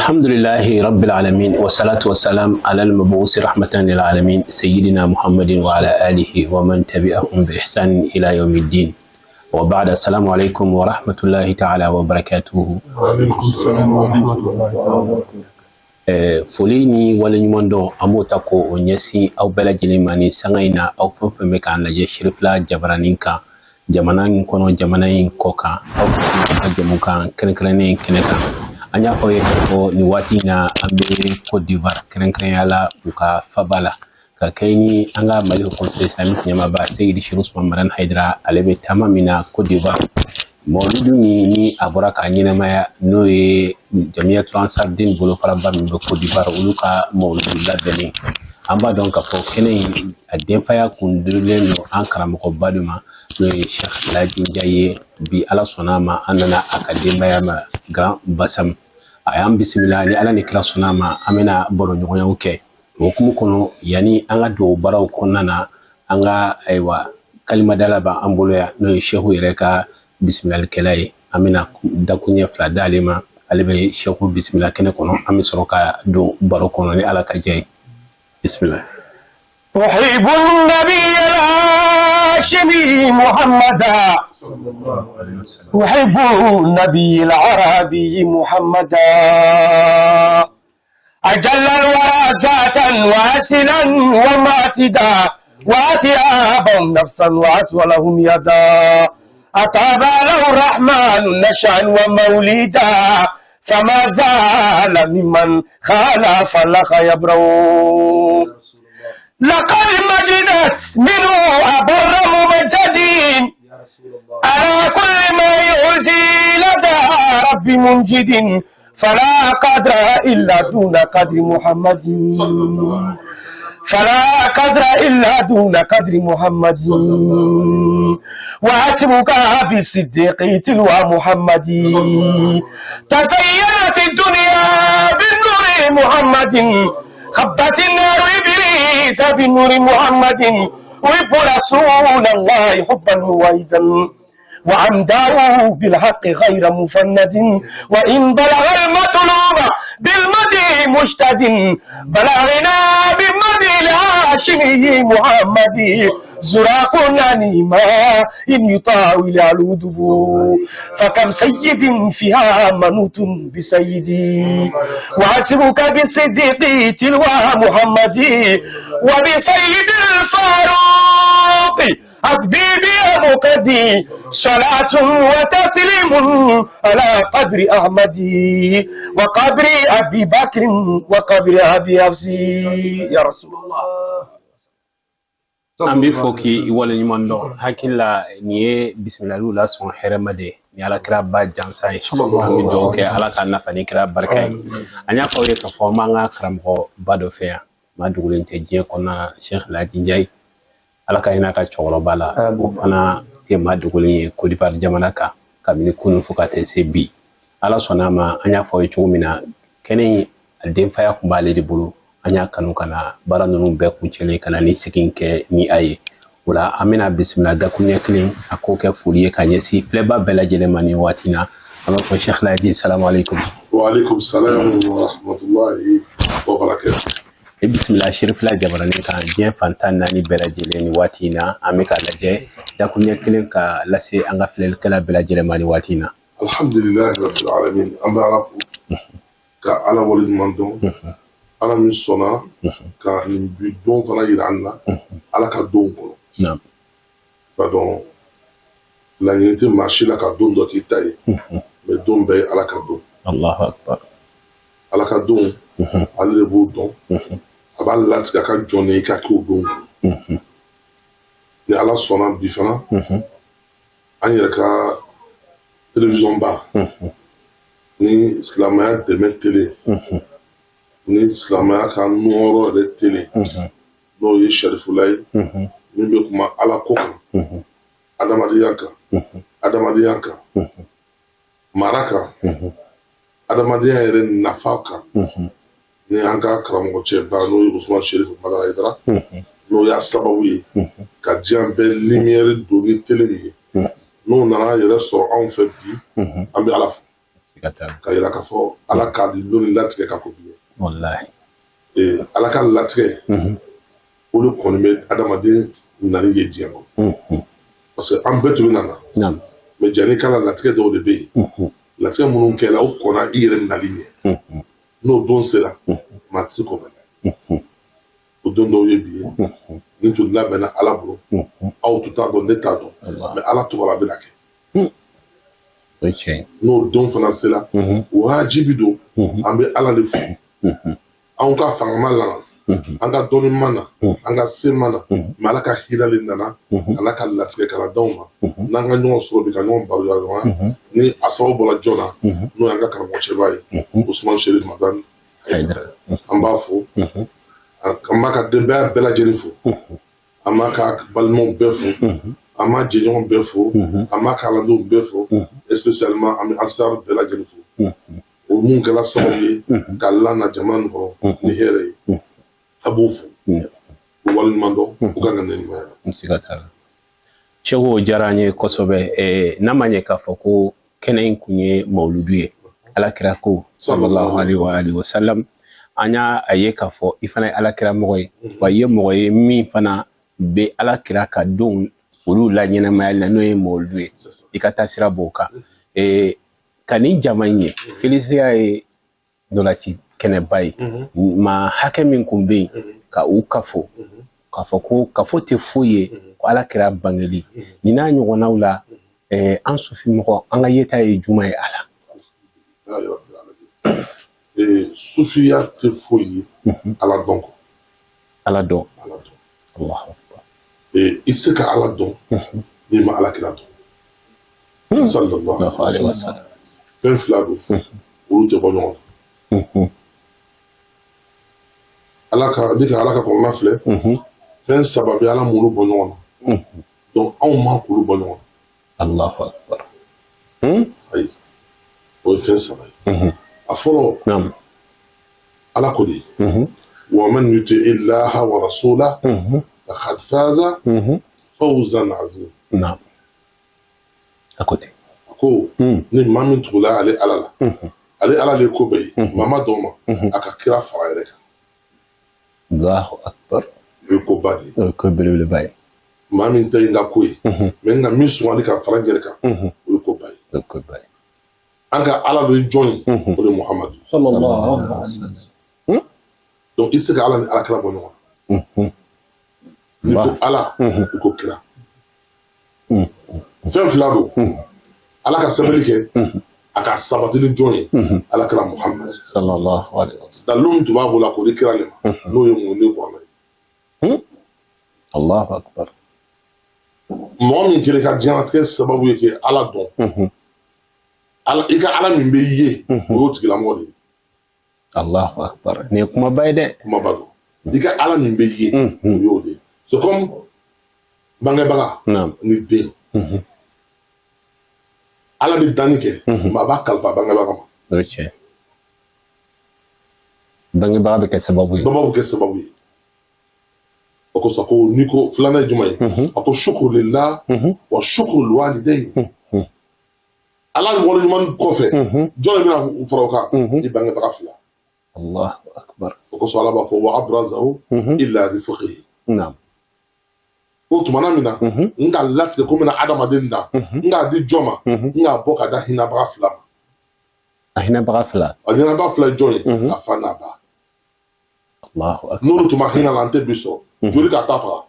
الحمد لله رب العالمين والصلاة والسلام على المبعوث رحمة للعالمين سيدنا محمد وعلى آله ومن تبعهم بإحسان إلى يوم الدين وبعد السلام عليكم ورحمة الله تعالى وبركاته. وعليكم السلام ورحمة الله وبركاته. Foli ni waleɲuman dɔn, an b'o ta ko o ɲɛsin aw bɛɛ lajɛlen ma ni sanga in na, aw fɛn fɛn bɛ k'an lajɛ Cherifla jabaranin kan, jamana in kɔnɔ, jamana in kɔ kan, aw bisimila ka jɛmukan kɛrɛnkɛrɛnnen kɛnɛ kan. An y'a fɔ aw ye k'a fɔ nin waati in na, an bɛ Côte d'Ivoire, kɛrɛnkɛrɛnya la u ka faba la, ka kɛ ni an ka Mali Conseil islamique ɲɛmaaba Seyidi Chérif Ousmane Madani Haidara, ale bɛ taama min na Côte d'Ivoire, mawuludu min ni a bɔra k'a ɲɛnamaya, n'o ye Jamiyatu Ansardine bolofaraba min bɛ Côte d'Ivoire, olu ka mawuludu labɛnnen. An b'a dɔn k'a fɔ kɛnɛ in a denfaya kun durulen don an karamɔgɔba dɔ ma, n'o ye Cheikh Laji Ndiaye ye. Bi, Ala sɔnna a ma, an nana a ka denbaya ma Grand Bassam, a y'an bisimila. Ni Ala ni kira sɔnna a ma, an bɛna baro ɲɔgɔnyaw kɛ o hukumu kɔnɔ. Yanni an ka don baaraw kɔnɔna na, an ka ayiwa kalimadala b'an bolo yan, n'o ye Sehu yɛrɛ ka bisimilalikɛla ye. An bɛna dakuɲɛ 2 d'ale ma, ale bɛ Sehu bisimila kɛnɛ kɔnɔ, an bɛ sɔrɔ ka don baro kɔnɔ ni Ala ka jɛ ye. Bisimila. أحب النبي الهاشمي محمدا، أحب النبي العربي محمدا، أجل الورى ذاتا وأسلا وماتدا وأتيابا نفسا وأسولهم يدا، أطاب له الرحمن نشأ ومولدا، فما زال ممن خالف لك يبرو. لقد مجدت منه أبر ممجدين على كل ما يؤذي لدى رب منجد، فلا قدر إلا دون قدر محمد، فلا قدر إلا دون قدر محمد، وحسبك بالصديق تلو محمد. تزينت الدنيا بالنور محمد، خبت النار إبليس بنور محمد. أحب رسول الله حبا مويدا وعمده بالحق غير مفند، وإن بلغ المطلوب بالمدي مجتد، بلغنا بمدي الهاشمي محمد. زراق ما إن يطاول الودب، فكم سيد فيها منوت بسيدي، وحسبك بالصديق تلو محمد، وبسيد الفاروق حسبي بمقدي. صلاة وتسليم على قدر أحمد وقبر أبي بكر وقبر أبي حفصي يا رسول الله. An bɛ fɔ k'i waleɲuman dɔn. Hakili la, nin ye bisimilaliw la sɔn hɛrɛma de ye ni Ala kira ba jansa ye. An bɛ dugawu kɛ, Ala ka nafa ni kira barika ye. An y'a fɔ aw ye k'a fɔ an b'an ka karamɔgɔba dɔ fɛ yan, maa dogolen tɛ diɲɛ kɔnɔna na, Cheikh Laji Ndiaye, Ala ka hinɛ a ka cɛkɔrɔba la. O fana tɛ maa dogolen ye Côte d'Ivoire jamana kan kabini kunun fo ka taa se bi. Ala sɔnna a ma, an y'a fɔ aw ye cogo min na, kɛnɛ in a denfaya kun b'ale de bolo. An y'a kanu ka na baara ninnu bɛɛ kuncɛlen ka na ni segin kɛ ni a ye. O la, an bɛna bisimila dakuruɲɛ kelen, a k'o kɛ foli ye ka ɲɛsin filɛba bɛɛ lajɛlen ma nin waati na. An b'a fɔ Cheikh Laji, salamu aleykum. وعليكم السلام ورحمة الله وبركاته. E bisimila Cherifla jabaranin kan, diɲɛ fan 14 bɛɛ lajɛlen ni waati in na. An bɛ ka lajɛ dakuruɲɛ kelen ka lase an ka filɛlikɛla bɛɛ lajɛlen ma ni waati in na. الحمد لله رب العالمين. An bɛ Ala fo ka Ala waleɲuman dɔn, Ala min sɔnna ka nin bi don fana yira an na, Ala ka don kɔnɔ. B'a dɔn, laɲini tɛ maa si la ka don dɔ k'i ta ye, mais don bɛɛ ye Ala ka don. Allahu akbar. Ala ka don, ale de b'o dɔn, a b'a latigɛ a ka jɔn de i ka kɛ o don kɔnɔ. Ni Ala sɔnna, bi fana, an yɛrɛ ka télévision ba ni silamɛya dɛmɛ télé ni silamɛya ka nɔrɔ yɛrɛ télé, n'o ye Cherifla ye, min bɛ kuma Ala ko kan, adamadenya kan, adamadenya kan, mara kan, adamadenya yɛrɛ nafa kan, ni an ka karamɔgɔ cɛba, n'o ye Usman Sherif Madani Haidara, n'o y'a sababu ye ka diɲɛ bɛɛ lumière don ni télé min ye, n'o nana yɛrɛ sɔrɔ anw fɛ bi, an bɛ Ala fo. Ka yira k'a fɔ Ala ka don nin latigɛ ka ko bi ye. Wallahi. Ala ka latigɛ, o de kɔni bɛ adamaden nali ye diɲɛ kɔnɔ. Parce que an bɛɛ tun bɛ nana. Mais jani kala latigɛ dɔw de bɛ yen. Latigɛ minnu kɛra, o kɔnna i yɛrɛ nali ɲɛ. N'o don sera, maa tɛ se k'o bali. O don dɔw ye bi ye. Nin tun labɛnna Ala bolo. Aw tun t'a dɔn, ne t'a dɔn. Mais Ala tɔgɔ la a bɛna kɛ. O ye tiɲɛ ye. N'o don fana sera, wajibi don, an bɛ Ala de fo. Anw ka fanga ma nana, an ka dɔnni ma na, an ka se ma na, mais Ala ka hinɛ de nana, Ala ka latigɛ kana d'anw ma. N'an ka ɲɔgɔn sɔrɔ bi ka ɲɔgɔn baro ɲɔgɔn ni a sababu bɔra jɔn na, n'o y'an ka karamɔgɔ cɛba ye, Usman Sherif Madani Hayidara. An b'a fo, an b'a ka denbaya bɛɛ lajɛlen fo, an b'a ka balimaw bɛɛ fo, an b'a jɛɲɔgɔn bɛɛ fo, an b'a ka aladenw bɛɛ fo, spécialement an bɛ Ansar bɛɛ lajɛlen fo. O mun kɛra sababu ye ka lana jama nin kɔnɔ ni hɛrɛ ye, a b'u fo, u waleɲuman dɔn u ka ŋaniya ɲuman ye. Siga t'a la. Sɛku, o diyara an ye kosɛbɛ. N'a ma ɲɛ k'a fɔ ko kɛnɛ in kun ye mawuludu ye, Ala kira ko sallallahu alaihi wa alihi wa sallam, an y'a a ye k'a fɔ i fana ye Ala kira mɔgɔ ye, wa i ye mɔgɔ ye min fana bɛ Ala kira ka denw olu la ɲɛnamaya la, n'o ye mawuludu ye, i ka taasira b'o kan. Ka nin jama in ye, Felicia ye ntolanci kɛnɛba ye, maa hakɛ min kun bɛ yen ka u kafo k'a fɔ ko kafo tɛ foyi ye ko Ala kira bangeli nin n'a ɲɔgɔnnaw la, an sufi mɔgɔ, an ka yeta ye juma ye a la? Sufiya tɛ foyi ye Ala dɔn kɔ. Ala dɔn. Ala dɔn. Allahu akbar. I tɛ se ka Ala dɔn n'i ma Ala kira dɔn sallallahu alaihi wasallam. Fɛn fila don, olu tɛ bɔ ɲɔgɔn na. Ala ka ni ka Ala ka kɔnɔna filɛ, fɛn saba bɛ Ala m'olu bɔ ɲɔgɔn na, donc anw ma k'olu bɔ ɲɔgɔn na. Allahu akbar. Ayi, o ye fɛn saba ye. A fɔlɔ, Ala ko de wa man yuti illaha wa rasulahu faqad faza fawzan azim. Naam, a ko ten. A ko ni maa min tugula ale Ala la, ale Ala de ye ko bɛɛ ye, maa ma dɔn ma a ka kira fara yɛrɛ kan. Allahu akbar. O ye koba de ye. O ye ko belebeleba ye. Maa min ta ye n ka ko ye, mais n ka min sugandi ka fara n yɛrɛ kan, o ye koba ye. O ye koba ye. An ka Ala de ye jɔn ye? O de ye Muhamadu sallallahu alaihi wasallam. Donc i tɛ se ka Ala ni Ala kira bɔ ɲɔgɔn na. N'i ko Ala, i ko kira. Fɛn fila don. Ala ka sɛbɛnni kɛ a ka sabati ni jɔn ye? Ala kira Muhamadu sallallahu alaihi wasallam. Dalilu min tun b'a bolo, a k'o di kira de ma, n'o ye mun ye? Kuranɛ ye. Allahu akbar. Mɔgɔ min kɛra i ka diɲɛlatigɛ sababu ye k'e Ala dɔn, Ala i ka Ala min bɛ ye, o y'o tigilamɔgɔ de ye. Allahu akbar, nin ye kumaba ye dɛ. Kumaba don. I ka Ala min bɛ ye, o y'o de ye. C'est comme bangebaga ni den. Ala bɛ danni kɛ, mais a b'a kalifa bangebaga ma. O ye tiɲɛ. Bangebaga bɛ kɛ sababu ye. Bangebaga bɛ kɛ sababu ye. O kosɔn ko n'i ko filanan ye jumɛn ye, a ko shukuru lillah wa shukuru walidayn. Ala waleɲuman kɔfɛ, jɔn de bɛna fara o kan? I bangebaga fila. Allahu akbar. O kosɔn Ala b'a fɔ wa abrazahu illa rifuqihi. Ko tumana min na n ka latigɛ ko n bɛna adamaden dan, n k'a di jɔn ma? N k'a bɔ ka da hinɛbaga fila ma. A hinɛbaga fila. A hinɛbaga fila ye jɔn ye? A fa n'a ba. Allahu akbar. N'olu tun ma hinɛ la, an tɛ bi sɔrɔ. Joli k'a ta faga?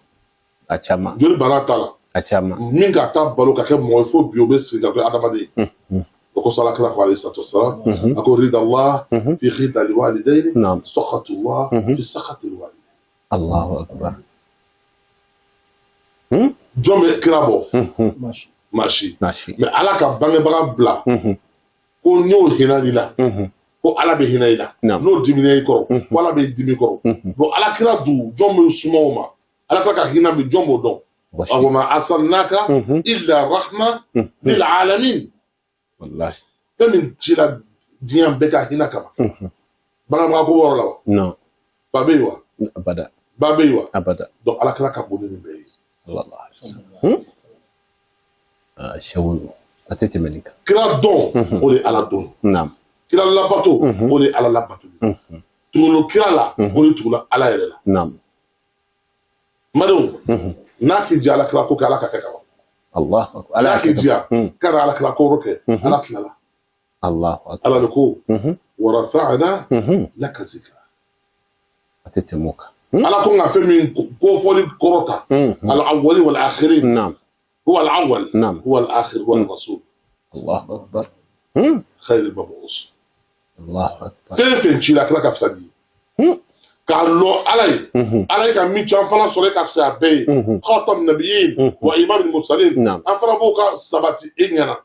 A caman. Joli banna ta la? A caman. Min k'a ta balo ka kɛ mɔgɔ ye fo bi, o bɛ sigi ka kɛ adamaden ye. O kosɔn Ala kira ko alayhi salatu wasalam, a ko rida Allah fi rida liwalidayni, sakhatullah fi sakhati liwalidayn. Allahu akbar. Jɔn bɛ kira bɔ? Maa si. Mais Ala ka bangebaga bila ko n y'o hinɛ i la, ko Ala bɛ hinɛ i la, n'o dimina i kɔrɔ, ko Ala bɛ dimi kɔrɔ. Bon, Ala kira dun, jɔn bɛ suma o ma? Ala kira ka hinɛ bi, jɔn b'o dɔn? Wa ma arsalnaka illa rahma lil alamin. Wallahi. Fɛn min cira diɲɛ bɛɛ ka hinɛ kama, bangebaga ko wɔɔrɔ la wa? Non. Fa bɛ yen wa? Abada. Ba bɛ yen wa? Abada. Donc Ala kira ka bon ni nin bɛɛ ye. Sallallahu alaihi wasallam. Ah, Seku. A tɛ tɛmɛ nin kan. Kira dɔn, o de ye Ala dɔn. Kira labato, o de ye Ala labato. Tugula kira la, o de tugula Ala yɛrɛ la. N badenw, n'a k'i diya, Ala kira ko kɛ, Ala ka kɛ ka ban. Allahu akbar. N'a k'i diya, kana Ala kira ko wɛrɛ kɛ, Ala tilala. Allahu akbar. Ala de ko wa rafa'na laka zikra. A tɛ tɛmɛ o kan. Ala ko n ka fɛn min kofɔli kɔrɔta, al awwali wal akhirin. Huwa al awwal, huwa al akhir, huwa al rasul. Allahu akbar. Khayr al mab'us. Allahu akbar. Fɛn fɛn cira, kira ka fisa bi ye, k'a lɔ Ala ye, Ala ye ka min ci, an fana sɔrɔ e ka fisa a bɛɛ ye, khatam nabiyyin wa imam al mursalin. An fana b'o ka sabati e ɲɛna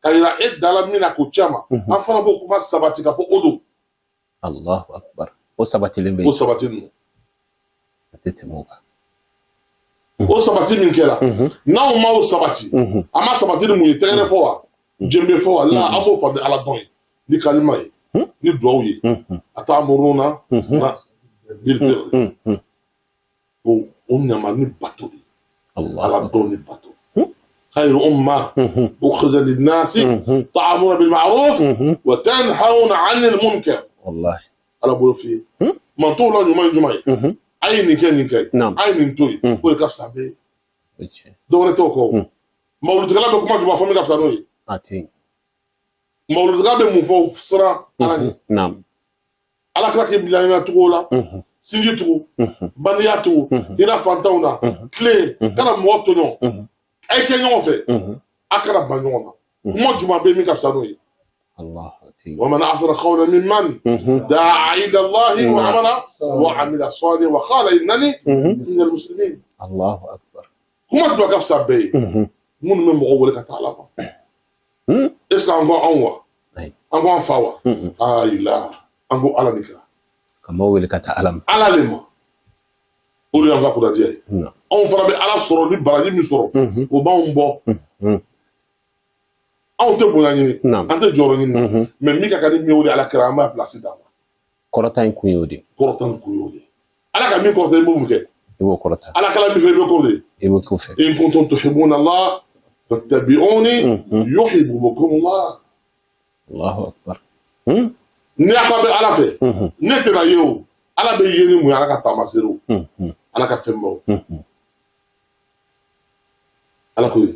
ka yira e dala min na k'o ci a ma, an fana b'o kuma sabati ka fɔ o don. Allahu akbar. O sabatilen bɛ O sabati ninnu. A tɛ tɛmɛ o kan. O sabati min kɛra, n'anw ma o sabati, an ma sabati ni mun ye? Tɛgɛrɛ fɔ wa, jenbe fɔ wa? La, an b'o faamu Ala dɔn ye ni kalima ye, ni duwawu ye. Atamuruna na bil birri, o ɲama ni bato de, Ala dɔn ni bato. Khayru umma ukhrijat linnasi ta'muruna bil ma'ruf wa tanhauna 'anil munkar. Wallahi. Ala b'o f'i ye, mantɔw la ɲuman ye jumɛn ye? A ye nin kɛ, nin kɛ, a ye nin to yen, o de ka fisa bɛɛ ye. Dɔwɛrɛ t'o kɔ. Mawuludigɛla bɛ kuma jumɛn fɔ min ka fisa n'o ye? A tɛ yen. Mawuludigɛla bɛ mun fɔ? Siran Ala ɲɛ. Ala kira k'i bila ɲɛna tugu o la, sinji tugu, bandiya tugu, hinɛ fantanw na, tilen, kana mɔgɔ tɔɲɔ, a ye kɛ ɲɔgɔn fɛ, a kana ban ɲɔgɔn na. Kuma jumɛn bɛ min ka fisa n'o ye? ومن أحسن قولا ممن دعا إلى الله وعمل وعمل صالحا وقال إنني من المسلمين. الله أكبر. Kuma jumɛn ka fisa bɛɛ ye? Minnu bɛ mɔgɔw wele ka taa Ala ma. Est ce que an ko anw wa? An ko an fa wa? Ayi la, an ko Ala ni kira. Ka mɔgɔw wele ka taa Ala ma. Ala de ma. O de y'an ka kunnadiya ye. Anw fana bɛ Ala sɔrɔ ni baraji min sɔrɔ, o b'anw bɔ. Anw tɛ bonya ɲini, an tɛ jɔyɔrɔ ɲini, mais min ka kan ni min ye, o de Ala kira, an b'a place d'a ma. Kɔrɔta in kun y'o de ye. Kɔrɔta in kun y'o de ye. Ala ka min kɔrɔta, i b'o mun kɛ? I b'o kɔrɔta. Ala kala min fɛ, i bɛ k'o de ye. I b'o k'o fɛ. In kuntum tuhibbuna Allah fattabi'uni yuhibbukum Allah. Allahu akbar. Ni a ka bɛ Ala fɛ, ne tɛna ye o. Ala bɛ ye ni mun ye? Ala ka taamaserew, Ala ka fɛnbaw. Ala ko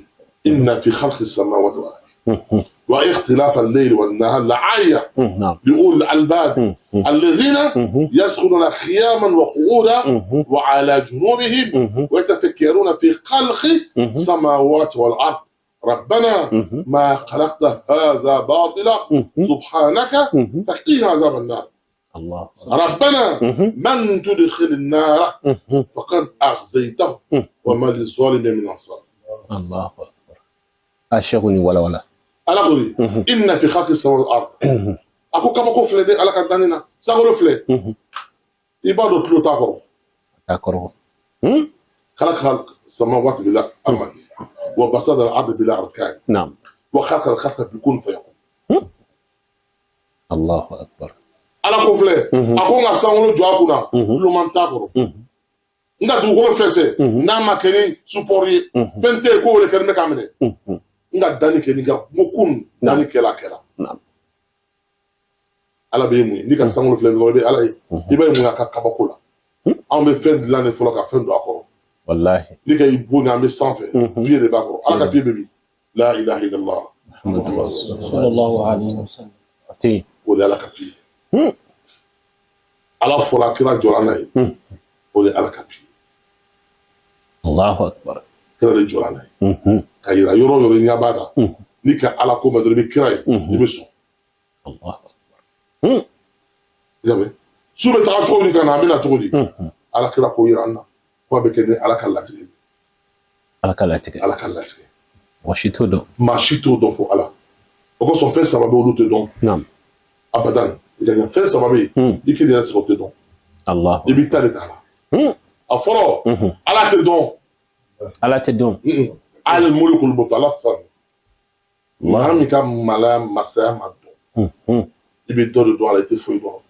inna fi khalqi samawati wal ardi wa ikhtilafa al-layli wan nahar la'aya li ulil albab alladhina yaskununa qiyaman wa qu'udan wa ala junubihim wa yatafakkaruna fi khalqi samawati wal ard rabbana ma khalaqta hadha batila subhanaka faqina adhaban nar. Allah. ربنا من تدخل النار فقد أخزيته وما للظالمين من أنصار. الله أكبر. أشغني ولا ولا. Ala ko inna fi khalqi samawati wal ard. A ko kabako filɛ dɛ, Ala ka danni na. Sankolo filɛ. I b'a dɔn tulo t'a kɔrɔ. T'a kɔrɔ. خلق السماوات بلا أمد وبسط الأرض بلا أركان. وخلق الخلق بكون فيكون. الله أكبر. Ala ko filɛ, a ko n ka sankolo jɔ a kunna, tuloman t'a kɔrɔ, n ka dugukolo fɛnsɛ n'a ma kɛ ni support ye, fɛn tɛ yen ko o de kɛlen bɛ k'a minɛ, n ka danni kɛ ni ka n ko kun danni kɛla a kɛra. Ala bɛ ye mun ye? N'i ka sankolo filɛ dɔrɔn, i bɛ Ala ye. I b'a ye mun ye a ka kabako la? Anw bɛ fɛn dilan de fɔlɔ ka fɛn don a kɔrɔ. Walahi. N'i ka i bonya, an bɛ sanfɛ, pied de b'a kɔrɔ. Ala ka pied bɛ min? La ilaha illallah. Sallallahu alayhi wa sallam. O de ye Ala ka pied. Ala fɔla, kira jɔra n'a ye, o de ye Ala ka pied. Allahu akbar. Kira de jɔra n'a ye ka yira yɔrɔ o yɔrɔ, i ɲɛ b'a la, n'i ka Ala ko ma dɔrɔn, i bɛ kira ye, i bɛ sɔn. Allahu akbar. I y'a mɛn? Su bɛ taga cogo di ka na, a bɛ na cogo di? Ala kira ko yira an na ko a bɛ kɛ ni Ala ka latigɛ ye. Ala ka latigɛ. Ala ka latigɛ. Mɔgɔ si t'o dɔn. Maa si t'o dɔn fo Ala. O kosɔn fɛn saba bɛ, olu tɛ dɔn. Abadan. I ka ɲɛ, fɛn saba bɛ yen, i kelen yɛrɛ sɔrɔ o tɛ dɔn. Allah. I b'i ta de ta la. A fɔlɔ, Ala tɛ dɔn. Ala tɛ dɔn. Al mulkul mutalafan. Maa min ka malaya masaya ma dɔn, i bɛ dɔ de dɔn a la, i tɛ foyi dɔn.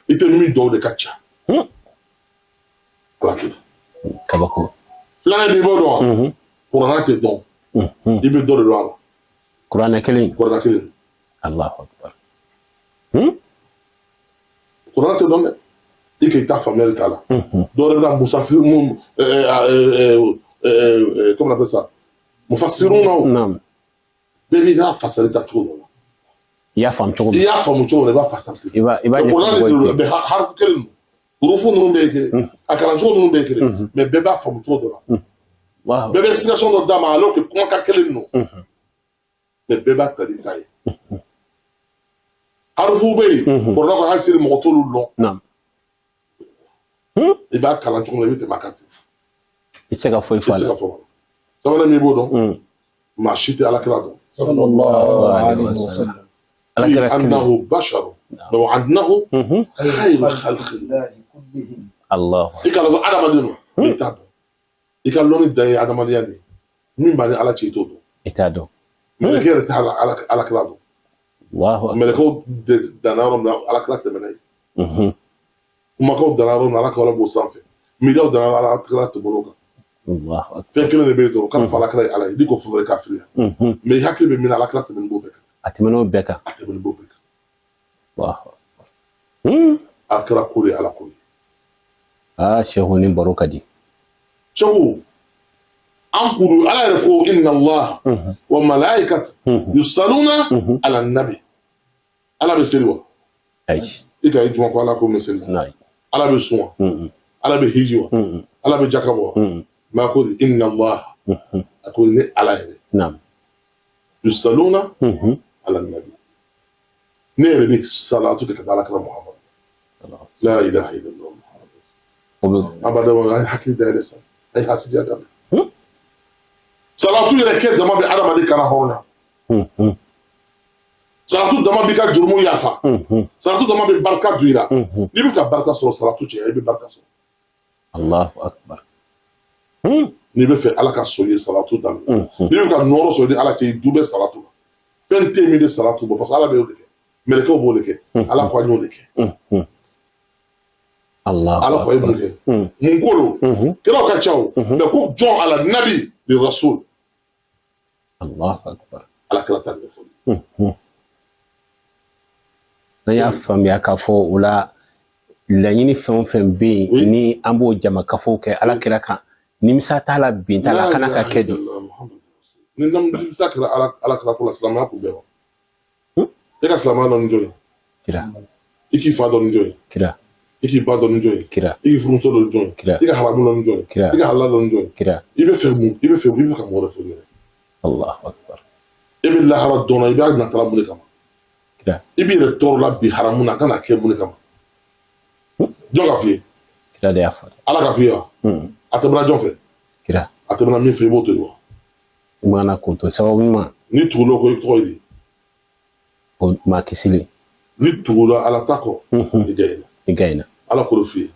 I tɛ min dɔn, o de ka ca. Ala tɛ dɔn. Kabako. Filanan b'i b'o dɔn wa? Kuranna tɛ dɔn. I bɛ dɔ de dɔn a la. Kuranɛ kelen. Kuranɛ kelen. Allahu akbar. Kuranɛ tɛ dɔn dɛ, i k'i ta faamuyali t'a la. Dɔw yɛrɛ bɛ na musafiri mun, comment on appelle ça, mufasirun na o. Bɛɛ b'i ka fasari ta cogo dɔ la. I y'a faamu cogo min. I y'a faamu cogo min na, i b'a fasari ten. I b'a ɲɛfɔ cogo ye ten. Mais harafu kelen don, hurufu ninnu bɛɛ ye kelen, a kalancogo ninnu bɛɛ ye kelen, mais bɛɛ b'a faamu cogo dɔ la. Bɛɛ bɛ explication dɔ d'a ma alors que kumakan kelen don, mais bɛɛ b'a ta n'i ta ye. Harufu bɛ yen, kuranɛ kɔnɔ, hali sini mɔgɔ t'olu dɔn. I b'a kalan cogo min na, i bɛ tɛmɛ a kan ten. I tɛ se ka foyi fɔ a la. I tɛ se ka fɔ. Sabanan min i b'o dɔn, maa si tɛ Ala kira dɔn. Sallallahu alayhi wa sallam. Ala kira kelen. Annahu basharu wa annahu khayru khalqillahi kullihim. Allah. I ka lɔn adamaden don, i t'a dɔn. I ka lɔnni dan ye adamadenya de ye. Min b'a ni Ala cɛ, i t'o dɔn. I t'a dɔn. Mɛlɛkɛ yɛrɛ tɛ Ala kira dɔn. Mɛlɛkɛw danna yɔrɔ min na, Ala kira tɛmɛna yen. Kumakanw danna yɔrɔ min na, Ala kira b'o sanfɛ. Miiriyaw danna, Ala kira tɛmɛn'o kan. Fɛn kelen de bɛ yen dɔrɔn, kana fɔ Ala kira ye Ala ye, n'i ko fɛn wɛrɛ k'a fili. Mais i hakili bɛ min na, Ala kira tɛmɛnen b'o bɛɛ kan. A tɛmɛn'o bɛɛ kan. A tɛmɛnen b'o bɛɛ kan. Ala kira ko de ye Ala ko ye. Aa Sehu, ni baro ka di. Sehu, an kuru Ala yɛrɛ ko inna Allah wa malaikatu yusalluna ala nabi. Ala bɛ seli wa? Ayi. I ka i juma ko Ala ko bɛ seli. Ala bɛ sun wa? Ala bɛ hiji wa? Ala bɛ jaka bɔ wa? Mais a ko inna Allah, a ko ne Ala yɛrɛ. Yusalluna ala nabi. Ne yɛrɛ bɛ salatu kɛ ka taa Ala kira Muhammad. La ilaha illallah. An b'a dɔn, an ye hakili dayɛlɛ sa, an ye hasidiya dabila. Salatu yɛrɛ kɛ dama bɛ adamaden kana hɔrɔnya. Salatu dama b'i ka jurumu yafa. Salatu dama bɛ barika don i la. N'i bɛ ka barika sɔrɔ, salatu cɛ, i bɛ barika sɔrɔ. Allahu akbar. N'i bɛ fɛ Ala ka sɔn i ye, salatu daminɛ. N'i bɛ ka nɔɔrɔ sɔrɔ ni Ala cɛ, i du bɛ salatu la. Fɛn tɛ yen min bɛ salatu bɔ, parce que Ala bɛ o de kɛ. Mɛlɛkɛw b'o de kɛ. Ala ko an y'o de kɛ. Ala ko a ye mun kɛ? Mun ko don? Kiraw ka ca o. Mais ko jɔn ala nabi ni rasul. Allahu akbar. Ala kira ta ɲɛfɔ. N'an y'a faamuya k'a fɔ o la, laɲini fɛn o fɛn bɛ yen ni an b'o jamakafo kɛ Ala kira kan, nimisa t'a la, bin t'a la, a kana ka kɛ di. Ni nimisa kɛra Ala kira ko la, silamɛya kun bɛɛ wa? E ka silamɛya dɔn ni jɔn ye? Kira. I k'i fa dɔn ni jɔn ye? Kira. I k'i ba dɔn ni jɔn ye? Kira. I k'i furumuso dɔn ni jɔn ye? Kira. I ka haramu dɔn ni jɔn ye? Kira. I ka halala dɔn ni jɔn ye? Kira. I bɛ fɛ mun? I bɛ fɛ, i bɛ ka mɔgɔ wɛrɛ fɔ yɛrɛ. Allahu akbar. E bɛ lahara dɔn na, i b'a natara mun de kama? Kira. I b'i yɛrɛ tɔɔrɔ la bi haramu na, a kana kɛ mun de kama? Jɔn ka f'i ye? Kira de y'a fɔ. Ala ka f'i ye wa? A tɛmɛna jɔn fɛ? Kira. A tɛmɛna min fɛ, i b'o to yen wa? I mana k'o to sababu ɲuman. N'i tugula o kɔ, i tɔgɔ ye di? O maa kisili. N'i tugula Ala ta kɔ, i gɛnna. I gɛnna. Ala k'o f'i ye.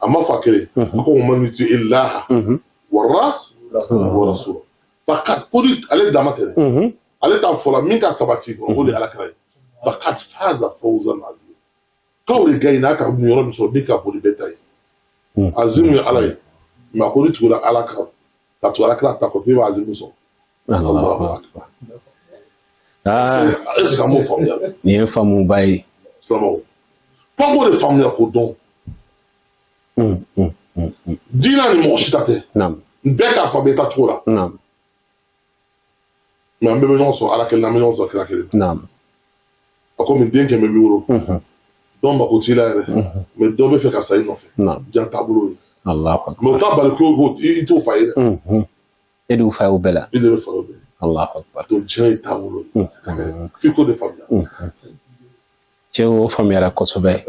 A ma fɔ a kelen. A ko man yuti illaha wa rasula. Faqad, ko ni ale dama tɛ dɛ. Ale t'a fɔla min ka sabati kɔ, o de ye Ala kira ye. Faqad faza fawzan azim. K'aw de gɛnna ka yɔrɔ min sɔrɔ min ka bon ni bɛɛ ta ye. Azimu ye Ala ye. Mais a ko ni tugula Ala kan, ka tugu Ala kira ta kɔ, k'i b'a azimu sɔrɔ. Allahu akbar. Est-ce que an m'o faamuya? Nin ye faamuba ye. Silamɛw, f'an k'o de faamuya k'o dɔn. Diinɛ ni mɔgɔ si ta tɛ. Bɛɛ k'a faamuya i ta cogo la. Mais an bɛɛ bɛ ɲɔgɔn sɔrɔ Ala kelen na, an bɛ ɲɔgɔn sɔrɔ kira kelen na. A komi den 100 b'i bolo, dɔw mako t'i la yɛrɛ, mais dɔw bɛ fɛ ka sa i nɔfɛ. Diɲɛ taabolo ye. Mais o t'a bali ko i t'o fa ye dɛ. E de y'u fa ye o bɛɛ la. I de bɛ fa o bɛɛ. Allahu akbar. Donc diɲɛ ye taabolo ye. F'i k'o de faamuya. Cɛ, o faamuyara kosɛbɛ.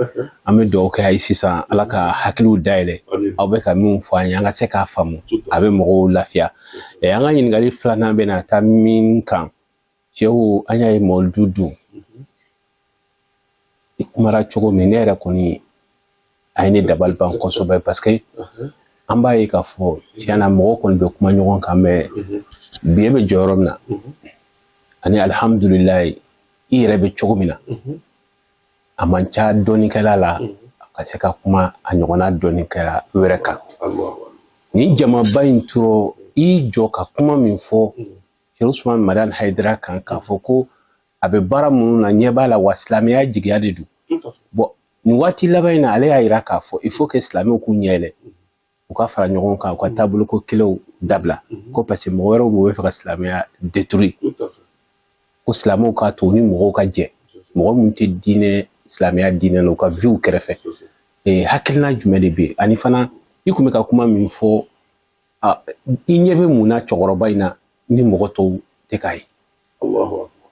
An bɛ dugawu kɛ a ye sisan, Ala ka hakiliw dayɛlɛ. Aw bɛ ka min fɔ an ye, an ka se k'a faamu, a bɛ mɔgɔw lafiya. An ka ɲininkali filanan bɛ na taa min kan, cɛw, an y'a ye mɔlidu dun, i kumara cogo min, ne yɛrɛ kɔni a ye ne dabali ban kosɛbɛ, parce que an b'a ye k'a fɔ tiɲɛ na, mɔgɔw kɔni bɛ kuma ɲɔgɔn kan, mais bi e bɛ jɔ yɔrɔ min na, ani alihamudulilayi i yɛrɛ bɛ cogo min na, a man ca dɔnnikɛla la a ka se ka kuma a ɲɔgɔnna dɔnnikɛla wɛrɛ kan. Nin jamaba in tɔrɔ, i jɔ ka kuma min fɔ. Cheikh Usman Madani Haidara kan k'a fɔ ko a bɛ baara minnu na, ɲɛ b'a la wa silamɛya jigiya de don. Bon, nin waati laban in na, ale y'a yira k'a fɔ il faut que silamɛw k'u ɲɛ yɛlɛ, u ka fara ɲɔgɔn kan, u ka taaboloko kelenw dabila, ko parce que mɔgɔ wɛrɛw bɛ fɛ ka silamɛya détruire, ko silamɛw k'a to u ni mɔgɔw ka jɛ, mɔgɔ minnu tɛ diinɛ, silamɛya diinɛ na, u ka viw kɛrɛfɛ. Hakilina jumɛn de bɛ yen? Ani fana, i kun bɛ ka kuma min fɔ, i ɲɛ bɛ mun na cɛkɔrɔba in na ni mɔgɔ tɔw tɛ k'a ye? Allahu akbar!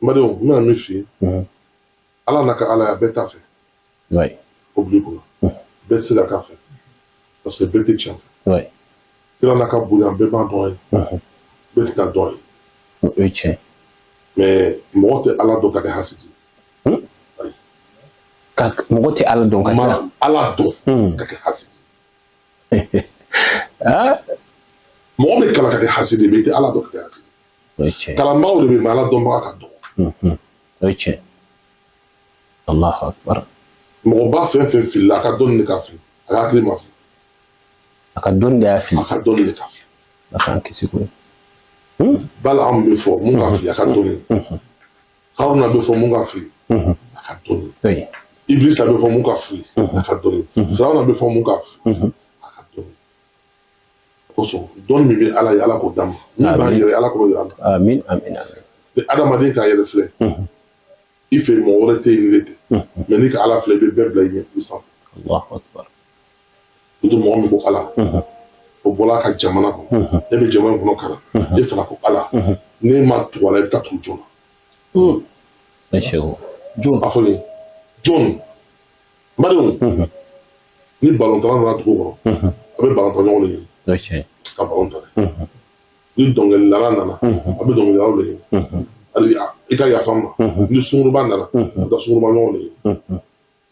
N badenw, n bɛna min f'i ye, Ala n'a ka Ala ye, a bɛɛ t'a fɛ. O bil'i kunna, bɛɛ tɛ se ka k'a fɛ parce que bɛɛ tɛ tiɲɛ fɛ. Kira n'a ka bonya, bɛɛ b'a dɔn ye, bɛɛ tɛna dɔn ye. O ye tiɲɛ. Mais mɔgɔ tɛ Ala dɔn ka kɛ hasidi. Ka mɔgɔ tɛ Ala dɔn ka tila Ala dɔn ka kɛ hasidi. Mɔgɔ bɛ kalan ka kɛ hasidi, mais i tɛ Ala dɔn ka kɛ hasidi. O ye tiɲɛ. Kalanbagaw de bɛ yen, mais Ala dɔnbaga ka dɔgɔ. O ye tiɲɛ. Allahu akbar! Mɔgɔba fɛn fɛn filila, a ka dɔnni de ka fili, a ka hakili ma fili. A ka dɔnni de y'a fili. A ka dɔnni de ka fili. A k'an kisi koyi. Balaam bɛ fɔ mun ka fili? A ka dɔnni. Haruna bɛ fɔ mun ka fili? A ka dɔnni. Ibilisa bɛ fɔ mun ka fili? A ka dɔnni. Firawuna bɛ fɔ mun ka fili? A ka dɔnni. Kosɔn, dɔnni min bɛ Ala ye, Ala k'o d'an ma. Min b'an yɛrɛ, Ala k'o yira an na. Amin, amin, amin. Ni adamaden k'a yɛrɛ filɛ i fɛ, mɔgɔ wɛrɛ tɛ yen ni ne tɛ, mais n'i ka Ala filɛ, i bɛ bɛɛ bila i ɲɛ i sanfɛ. Allahu akbar! Surtout mɔgɔ min ko Ala, o bɔra a ka jamana kɔnɔ, e bɛ jamana in kɔnɔ ka na, e fana ko Ala, n'e ma tugu a la, i bɛ taa tugu jɔn na? Jɔn a fɔ ne jɔn? N badenw, ni balontanna nana dugu kɔnɔ, a bɛ balontan ɲɔgɔn de ɲini ka balon tan. Ni dɔnkilidala nana, a bɛ dɔnkilidalaw de ɲini. Hali i ka yafa n ma, ni sunguruba nana, a bɛ taa sunguruba ɲɔgɔn de ɲini.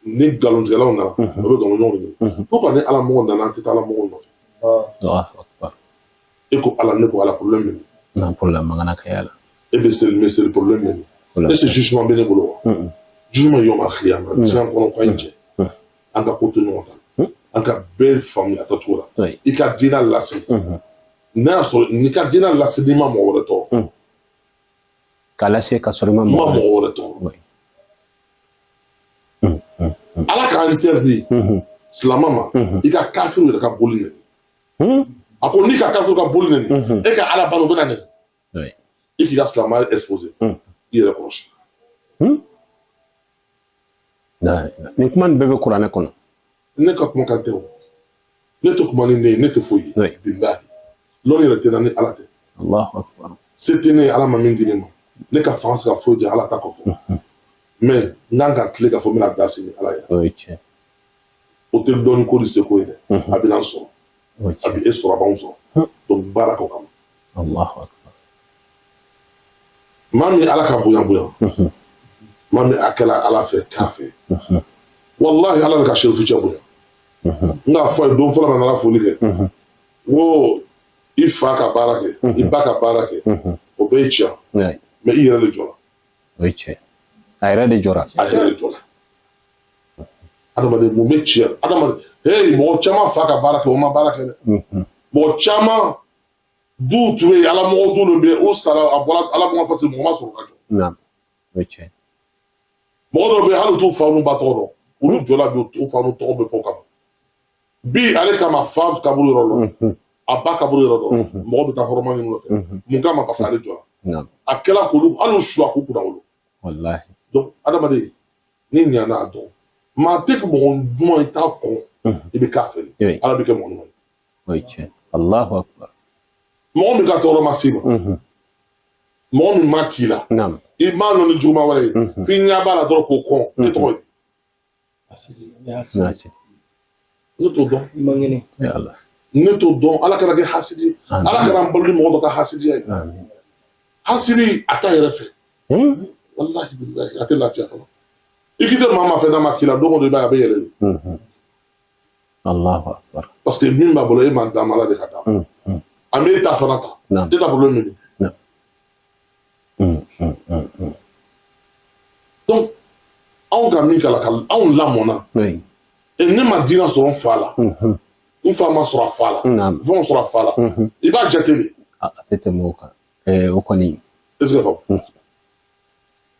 Ni nkalontigɛlaw nana, a bɛ nkalon ɲɔgɔn de ɲini. Pourquoi ni Ala mɔgɔ nana, an tɛ taa Ala mɔgɔw nɔfɛ? E ko Ala, ne ko Ala, problème bɛ min? Non, problème man kana kɛ la. E bɛ seli, n bɛ seli, problème bɛ min? Est ce que jugement bɛ ne bolo wa? Jugement yawmal qiyama, diɲɛ kɔnɔ ko an jɛ, an ka ko to ɲɔgɔn ta, an ka bɛɛ faamuya tacogo la. I ka diinɛ lase, n'a y'a sɔrɔ n'i ka diinɛ lase, n'i ma mɔgɔ wɛrɛ tɔɔrɔ. K'a lase ka sɔrɔ i ma mɔgɔ wɛrɛ tɔɔrɔ. Ala k'a interdit silamɛ ma i ka kafiriw yɛrɛ ka boli nɛni. A ko n'i ka kafiriw ka boli nɛni, e ka Ala balo bɛna nɛni. I k'i ka silamɛya exposé, i yɛrɛ kɔlɔsi. Nin kuma nin bɛɛ bɛ kuranɛ kɔnɔ. Ne ka kuma kan tɛ o, ne tɛ kuma ni ne ye, ne tɛ foyi ye, bilahi, lɔnni yɛrɛ tɛ na ni Ala tɛ. Allahu akbar! Se tɛ ne ye, Ala ma min di ne ma. Ne ka fanga se ka foyi di Ala ta kɔfɛ, mais n kan ka tile k'a fɔ n bɛna da sini Ala ye. O ye tiɲɛ. O tɛ dɔnni ko ni seko ye dɛ, a bɛ n'an sɔrɔ, a bɛ e sɔrɔ, a b'anw sɔrɔ. Donc baara k'o kama. Allahu akbar! Maa min Ala ka bonya bonya, maa min a kɛla Ala fɛ k'a fɛ, wallahi, Ala de ka serifu cɛ bonya. N k'a fɔ a ye don fɔlɔ min nana foli kɛ, n ko i fa ka baara kɛ, i ba ka baara kɛ, o bɛɛ ye tiɲɛ, mais i yɛrɛ de jɔra. O ye tiɲɛ, a yɛrɛ de jɔra. A yɛrɛ de jɔra. Adamaden mun bɛ tiɲɛ? Adamaden, hey, mɔgɔ caman fa ka baara kɛ, o ma baara kɛ dɛ. Mɔgɔ caman duw tun bɛ yen, ala mɔgɔ du dɔ bɛ yen, u sara, a bɔra ala mɔgɔ parce que mɔgɔ ma sɔrɔ ka jɔ. O ye tiɲɛ. Mɔgɔ dɔw bɛ yen, hali u t'u fa n'u ba tɔgɔ dɔn, olu jɔla bi, u fa n'u tɔgɔ bɛ fɔ kama bi ale kama. Fa kaburu yɔrɔ dɔn, a ba kaburu yɔrɔ dɔn, mɔgɔ bɛ taa hɔrɔma ɲini nɔfɛ. Mun kama? Parce que ale jɔra, a kɛla k'olu hali u su a k'u kunna wolo. Wallahi. Donc adamaden, ni ɲana a dɔn, maa tɛ mɔgɔ duman, i t'a kɔn, i bɛ k'a fɛ, Ala bɛ kɛ mɔgɔ ɲuman ye. O ye tiɲɛ. Allahu akbar! Mɔgɔ min ka tɔɔrɔ ma s'i ma, mɔgɔ min ma k'i la, i m'a lɔn ni juguman wɛrɛ ye, f'i ɲɛ b'a la dɔrɔn k'o kɔn, e tɔgɔ ye? Ne t'o dɔn. Ne t'o dɔn. Ala kana kɛ hasidi, Ala kana n balo ni mɔgɔ dɔ ka hasidiya ye. Hasidi a t'a yɛrɛ fɛ, wallahi billahi, a tɛ lafiya fɔlɔ. I k'i tɛ maa ma fɛn n'a ma k'i la, don o don i b'a ye a bɛ yɛlɛ de. Allahu akbar! Parce que min b'a bolo, e m'a d'a ma, Ala de ka d'a ma. An bɛ e ta fana ta, e ta problème min. Donc anw ka min kala ka anw lamɔna, ne ma diinɛ sɔrɔ n fa la, n fa ma sɔrɔ a fa la, n fa ma sɔrɔ a fa la, i b'a jate de. A tɛ tɛmɛ o kan. O kɔni. Est-ce que faamu?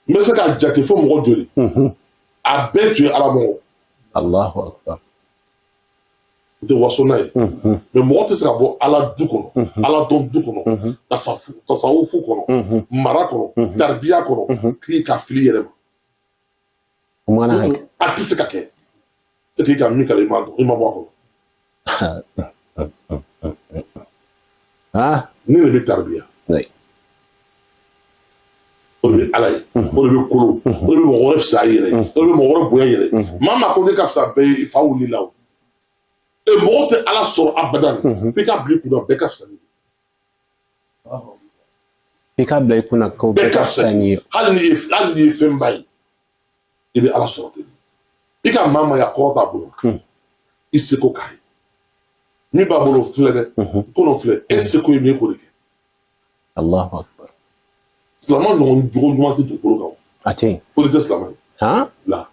N bɛ se k'a jate fo mɔgɔ joli, a bɛɛ tun ye ala mɔgɔ. Allahu akbar. N tɛ waso n'a ye, mais mɔgɔ tɛ se ka bɔ ala du kɔnɔ, ala dɔn du kɔnɔ, tasawufu kɔnɔ, mara kɔnɔ, taribiya kɔnɔ, k'i ka fili yɛrɛ ma. O mana hakɛ. A tɛ se ka kɛ. E k'i ka min kalan, i m'a dɔn, i ma bɔ a kɔnɔ. Ne de bɛ taribiya. O de bɛ ala ye, o de bɛ kolo, o de bɛ mɔgɔ wɛrɛ fisaya i yɛrɛ ye, o de bɛ mɔgɔ wɛrɛ bonya i yɛrɛ ye. Maa ko ne ka fisa bɛɛ ye, i fa wulila o. E mɔgɔ tɛ ala sɔrɔ abadan, f'i ka bila i kunna bɛɛ ka fisa ni ye. I ka bila i kunna ko bɛɛ ka fisa ni ye. Hali n'i ye fɛnba ye, i bɛ ala sɔrɔ ten. I ka maa ma ya kɔrɔ t'a bolo, i seko k'a ye. Min b'a bolo filɛ dɛ, kɔnɔ filɛ, e seko ye min ye, k'o de kɛ. Allahu akbar. Silamɛ ɲɔgɔn jogo ɲuman tɛ dugukolo kan. A tɛ yen. O de tɛ silamɛ ye. Han? La.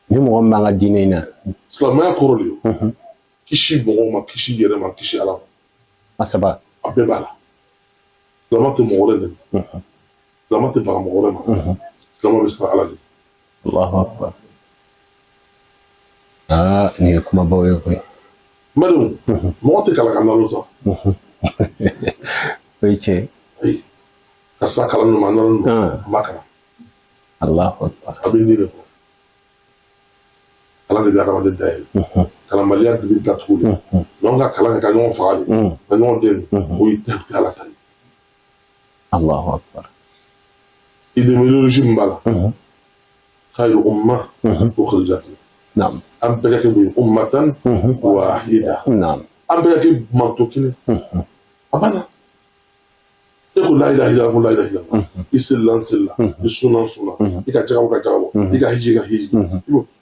Ni mɔgɔ min b'an ka diinɛ in na. Silamɛya kɔrɔ de ye. Kisi mɔgɔw ma, kisi yɛrɛ ma, kisi ala ma. A saba. A bɛɛ b'a la. Silamɛ tɛ mɔgɔ wɛrɛ nɛni. Silamɛ tɛ baga mɔgɔ wɛrɛ ma. Silamɛ bɛ siran ala de. Allahu akbar. Aa, nin ye kumabaw ye koyi. N badenw, mɔgɔ tɛ kalan ka nalon san. O ye tiɲɛ. Ayi, karisa kalan ma nalon don, a ma kalan. Allahu akbar. A bɛ nin de kɔ. Kalan de bɛ adamaden dayɛlɛ. Kalanbaliya de bɛ datugu de. Mais anw ka kalan kɛ ka ɲɔgɔn faga de, ka ɲɔgɔn dɛmɛ, o ye tɛ ala ta ye. Allahu akbar. Idéologie min b'a la. Khayru umma ukhrijat. Naam. An bɛɛ ka kɛ mun ye? Ummatan wahida. Naam. An bɛɛ ka kɛ manto kelen. A banna. E ko la ilaha illallah, ko la ilaha illallah. I selila, n selila. I sunna, n sunna. I ka jaka bɔ, ka jaka bɔ. I ka hiji, ka hiji.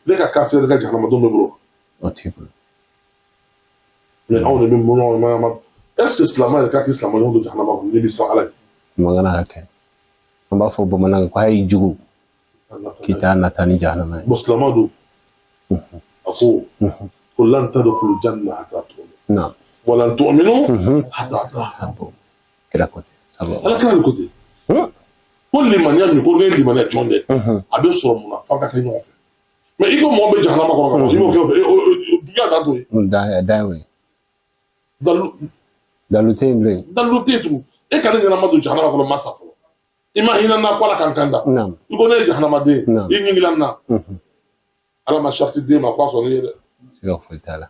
Ne ka kafiri, ne ka jahanamadenw bɛ bolo. O t'i bolo. Mais anw de bɛ ɲɔgɔn ma. Est-ce que silamɛ yɛrɛ ka k'i silamɛ ɲɔgɔn don jahanama kɔnɔ n'i bɛ siran ala ye? Mankan ka kɛ. An b'a fɔ bamanankan ko hali jugu k'i t'a nata ni jahanama ye. Bon, silamɛ don. A ko ko lan tadkhulu janna hatta tu'minu. Naam. Wa lan tu'minu hatta tahabbu. Kira ko ten. Sallallahu. Ala kira de ko ten. Ko limaniya min ko ne ye limaniya jɔn dɛ. A bɛ sɔrɔ mun na f'an ka kɛ ɲɔgɔn fɛ. Mais i ko mɔgɔ bɛ jahanama kɔnɔ ka ban, i b'o kɛ o fɛ, duguya dan t'o ye. Dan y'o ye. Dalu tɛ yen bilen. Dalu tɛ yen tugun. E ka ne ɲɛnama don jahanama kɔnɔ ma sa fɔlɔ. I ma hinɛ n na ko ala k'an kan da. I ko ne ye jahanamaden ye. I ɲiginna n na. Ala ma sariti d'e ma k'a sɔrɔ ne ye dɛ. Siga foyi t'a la.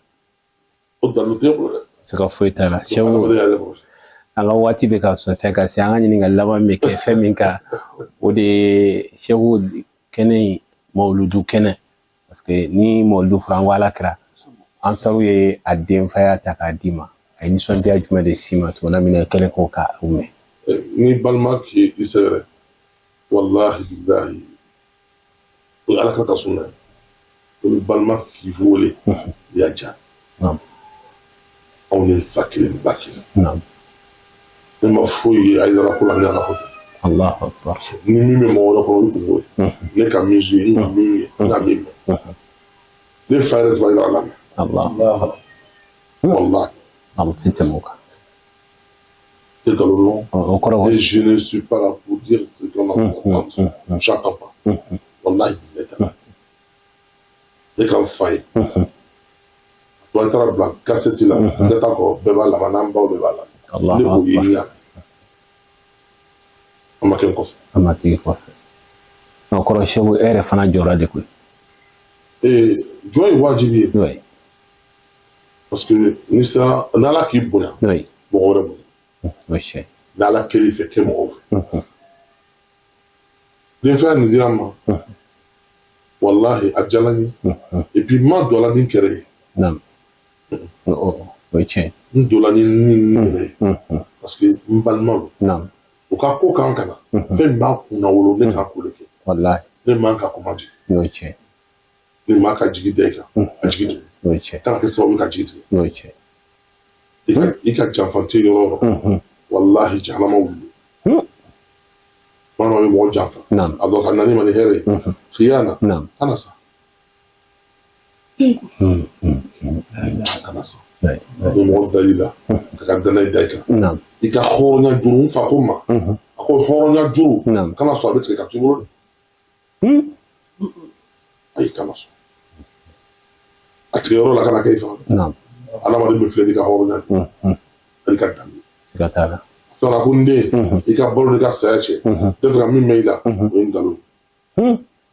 O dalu t'e bolo dɛ. Siga foyi t'a la. Sɛku, an ka waati bɛ ka sɔnsɛn ka se an ka ɲininkali laban bɛ kɛ fɛn min kan, o de ye Sɛku kɛnɛ in mawuludu kɛnɛ. Parce que ni mawuludu fɔra an ko ala kira, ansaru ye a denfaya ta k'a d'i ma. A ye nisɔndiya jumɛn de s'i ma tuma min na i kɛlen kɔ k'a mɛn? Ni balima k'i sɛgɛrɛ, walahi bilahi, o ye ala kira ka sunna ye. O ni balima k'i wele, i y'a diya. Anw ni fa kelen ba kelen. Ne ma foyi ye Hayidara ko la ni ala ko tɛ. Allahu akbar. Ni min bɛ mɔgɔ wɛrɛ kɔnɔ, o ye kungo ye. Ne ka min ye, n ka min ye, n ka min mɛn. Ne fa yɛrɛ tun b'a Hayidara lamɛn. Allah. Wallahi. A se tɛmɛ o kan. C'est nkalon non. O kɔrɔ. Et je ne suis pas là pour dire ce qu'on entend. J'entends pas. Wallahi billahi. Ne ka n fa ye. Wa taara bila kasɛti la, ne t'a kɔrɔ, bɛɛ b'a lamɛn, n'an baw bɛɛ b'a lamɛn. Ne k'o ye n ɲa. An ma kɛ n kɔfɛ. An ma tigi kɔfɛ. O kɔrɔ Sɛku, e yɛrɛ fana jɔra de koyi. Jɔ ye wajibi ye. Oui. Parce que ni sera n'ala k'i bonya. Oui. Mɔgɔ wɛrɛ bonya. O ye tiɲɛ. N'ala kɛl'i fɛ, kɛ mɔgɔw fɛ. Denfɛn nin dira n ma. Wallahi a diyara n ye. Et puis n ma don a la ni n kɛrɛ ye. Naam. O ye tiɲɛ. N donna ni n yɛrɛ ye. Parce que n balima don. Naam. U ka ko kan ka na. Fɛn min b'a kunna wolo, ne kan k'o de kɛ. Wallahi. Ne man ka ko ma jigin. O ye tiɲɛ. Ne ma ka jigi da i kan. A jigi tigɛ. O ye tiɲɛ. Kana kɛ sababu ye ka jigi tigɛ. O ye tiɲɛ. I ka janfa tɛ yɔrɔ o yɔrɔ. Wallahi jahanama wuli. Maa dɔ bɛ mɔgɔ janfa. Naam. A dɔn ka na ni ma ni hɛrɛ ye. Khiyana. Naam. Kana sa. Kana sa. Ni mɔgɔ dal'i la ka ka danaya da i kan, i ka hɔrɔnya juru, n fa ko ma, a ko hɔrɔnya juru kana sɔn a bɛ tigɛ ka t'i bolo dɛ. Ayi, kana sɔn a tigɛ yɔrɔ la, kana kɛ i fanga. Adamaden bɛ filɛ n'i ka hɔrɔnya de ani ka danbe. Siga t'a la. Filanan ko, n den, i ka balo n'i ka saya cɛ, ne fɛ ka min mɛn i la, o ye nkalon ye.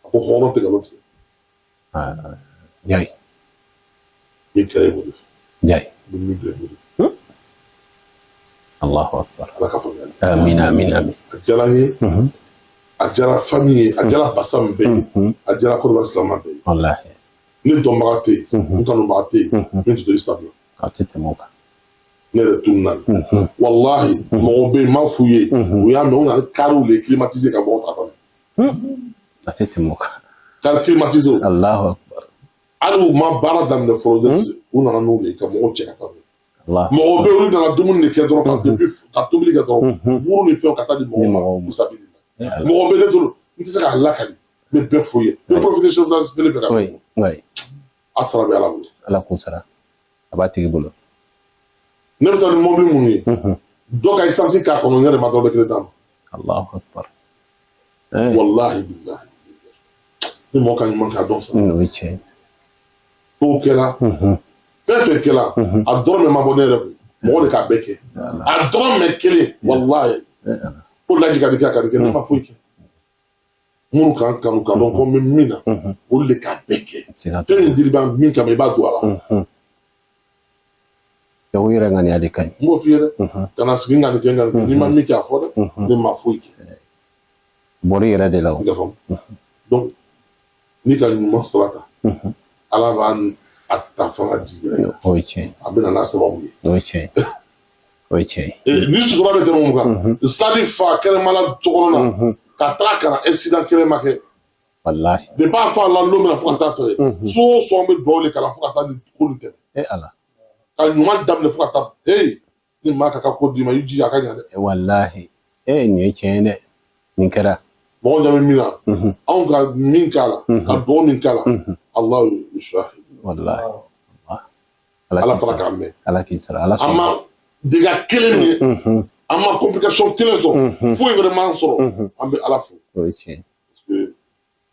A ko hɔrɔn tɛ nkalon tigɛ. Jayi. Min kɛra, i b'o de fɛ. Jayi. N bɛ min bila, i b'o de fɛ. Allahu akbar. Ala ka faamuyali. Amin, amin, amin. A diyara n ye, a diyara famille ye, a diyara Basam bɛɛ ye, a diyara Côte d'Ivoire silamɛ bɛɛ ye. Wallahi. Ne dɔnbaga tɛ yen, n kanubaga tɛ yen min tɛ to stade la. A tɛ tɛmɛ o kan. Ne yɛrɛ tununa nin, walahi, mɔgɔw bɛ yen, n m'a f'u ye, u y'a mɛn, u nana ni kariw de climatisé ka mɔgɔw ta kɔnɔ. A tɛ tɛmɛ o kan. Car climatisé. Allahu akbar. Hali u ma baara daminɛ fɔlɔ dɛ, u nana n'u de ye ka mɔgɔw cɛ ka taa n'u ye. Allah. Mɔgɔw bɛ yen, olu nana dumuni de kɛ dɔrɔn, ka depuis ka tobili kɛ dɔrɔn, buru ni fɛnw ka taa di mɔgɔw ma musabili la. Mɔgɔw bɛ ne bolo, n tɛ se k'a lakali, n bɛ bɛɛ f'u ye, n bɛ profiter chef télé fɛ ka a sara bɛ Ala bolo. Ala k'o sara a b'a tigi bolo. Ne bɛ taa ni mobili minnu ye, dɔ ka essence k'a kɔnɔ, n yɛrɛ ma dɔrɔmɛ kelen d'a ma. Allahu akbar. Walahi bilahi, ni mɔgɔ ka ɲuman kɛ, a dɔn sara. O ye tiɲɛ ye. Kow kɛra, fɛn fɛn kɛra, a dɔrɔmɛ ma bɔ ne yɛrɛ kun, mɔgɔ de k'a bɛɛ kɛ, a dɔrɔmɛ kelen, walahi, ko laji ka nin kɛ, a ka nin kɛ, ne ma foyi kɛ. Minnu k'an kanu ka dɔn ko n bɛ min na, olu de k'a bɛɛ kɛ. Siga t'a Fɛn min dir'i ma min kama, i b'a don a la. La. O yɛrɛ ŋaniya de ka ɲi. N b'o f'i ye dɛ, kana sigi n ka nin kɛ, n ka nin kɛ, n'i ma min kɛ, a fɔ dɛ, ne ma foyi kɛ. Bɔr'i yɛrɛ de la o. I ka faamu. Donc n'i ka ɲuman sira ta, Ala b'a a ta fanga jigin yɛrɛ. O ye tiɲɛ ye. A bɛ na n'a sababu ye. O ye tiɲɛ ye. O ye tiɲɛ ye. Ni sutura bɛ tɛmɛ mun kan, stade fa kɛnɛmala so kɔnɔ na ka taga ka na, accident kelen ma kɛ. Wallahi. Depuis a fa la don min na fo ka taa fɛ, so o so, an bɛ dugawu de kalan fo ka taa nin ko nin tɛmɛ. E Ala. Ka ɲuman daminɛ fo ka taa, hey, ni maa ka ko d'i ma, i jija a ka ɲa dɛ. Wallahi. E, nin ye tiɲɛ ye dɛ. Nin kɛra. Mɔgɔ ɲɛ bɛ min na, anw ka min k'a la, ka dugawu min k'a la, Alahu yushahid. Wallahi. Ala Ala k'i fana sara. K'a mɛn. Ala k'i sara. Ala An sɔnna. ma dégâts kelen min ye, an ma complication kelen sɔrɔ, foyi wɛrɛ m'an sɔrɔ, an bɛ Ala fo. O ye tiɲɛ ye. Parce que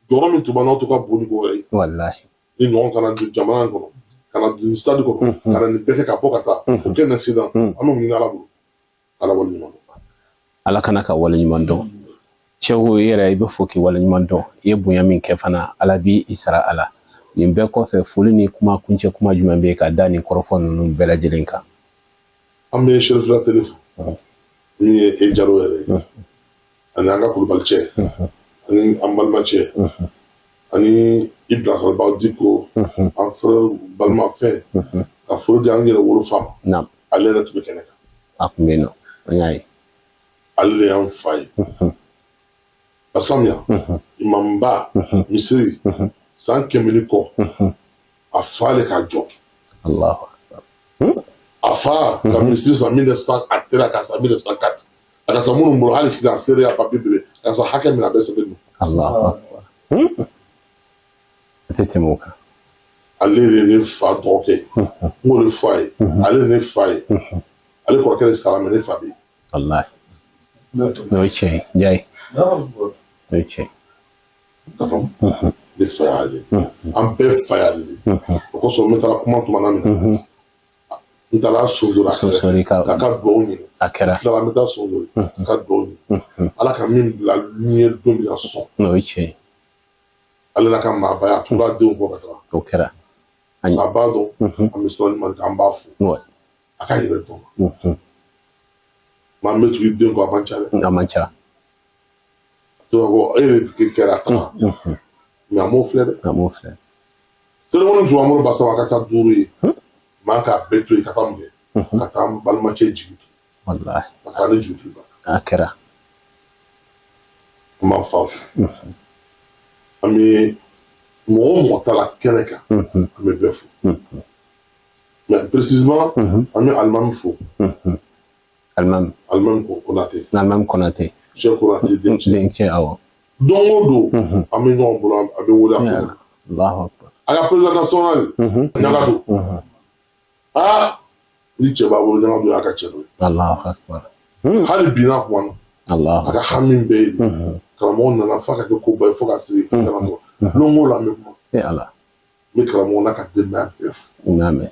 jɔyɔrɔ min tun b'an n'aw to ka bon ni ko wɛrɛ ye. Wallahi. Ni ɲɔgɔn kana don jamana in kɔnɔ, ka na don stade kɔnɔ, ka na nin bɛɛ kɛ ka bɔ ka taa o kɛ nin accident, an bɛ mun ɲini Ala bolo? Ala waleɲuman dɔn. Ala kana ka waleɲuman dɔn. Cɛw, i yɛrɛ i bɛ fo k'i waleɲuman dɔn. I ye bonya min kɛ fana, Ala b'i sara a la. Nin bɛɛ kɔfɛ, foli ni kuma kuncɛ kuma jumɛn bɛ yen ka da nin kɔrɔfɔ ninnu bɛɛ lajɛlen kan? An bɛ Cherifila télé fo, min ye e Jalo yɛrɛ ye, ani an ka Kulubali cɛ, ani an balimacɛ, ani i bilasiralibaw Diko, an frère balimafɛn, ka foli di an yɛrɛ wolofa ma. Ale yɛrɛ tun bɛ kɛnɛ kan. A tun bɛ yen nɔ, an y'a ye. Ale de y'an fa ye. Basamiya imamba misiri san 100 ni kɔ, a fa le ka jɔ. Allahu akbar. A fa ka misiri san 1900, a tera ka san 1904, a ka san minnu bolo, hali sisan a seereya papiye bɛɛ bɛ ka san hakɛ min, a bɛɛ sɛbɛn don. Allahu akbar. A tɛ tɛmɛ o kan. Ale de ye ne fa dɔgɔkɛ ye, n b'o de fɔ a ye, ale de ye ne fa ye, ale kɔrɔkɛ de sara, mɛ ne fa bɛ yen. Wallahi, o ye tiɲɛ ye, Jayi, o ye tiɲɛ ye. Ka faamu, ne fa y'ale ye, an bɛɛ fa y'ale ye. O kosɔn n bɛ taara kuma tuma na min na, n taara sonsori a kɛrɛfɛ Sonsori ka k'a ka dugawu ɲini. A kɛra. Tilala, n bɛ taa sonsori ka dugawu ɲini, Ala ka min bila n ye don min na sɔn. O ye tiɲɛ ye. Ale n'a ka maabaya, a tugura denw kɔ ka taga. O kɛra. A b'a dɔn an bɛ siran ɲuman kɛ, an b'a fo. A ka yɛrɛ dɔn, maa min bɛ tugu i den kɔ, a man ca dɛ. A man ca. To ko e de kɛra a taga, mɛ a m'o filɛ dɛ. A m'o filɛ. Telefɔni tun b'an bolo basa, a ka ca duuru ye, maa k'a bɛɛ to yen ka taa mun kɛ? Ka taa n balimacɛ jigi tu. Wallahi. Parce que ale jigi tu ban. A kɛra. An b'an fa fo, an bɛ mɔgɔ o mɔgɔ ta la kɛnɛ kan, an bɛ bɛɛ fo, mais précisément an bɛ alimami fo. Alimami. Alimami Konate. Alimami Konate. Cheikh Konate dencɛ. Dencɛ, awɔ. Don o don an bɛ ɲɔgɔn bolo, a bɛ wele a ko la. Allahu akbar. A ka président national Ɲagado, aa. Ni cɛ b'a bolo ɲɛnama dɔ y'a ka cɛ dɔ ye. Allahu akbar. Hali bi n'a kumana, Allahu a ka hami bɛɛ ye nin. Karamɔgɔ nana f'a ka kɛ koba ye fo ka se kana tɔ don o la an bɛ kuma. E Ala. N bɛ karamɔgɔ n'a ka denbaya bɛɛ fo. N y'a mɛn.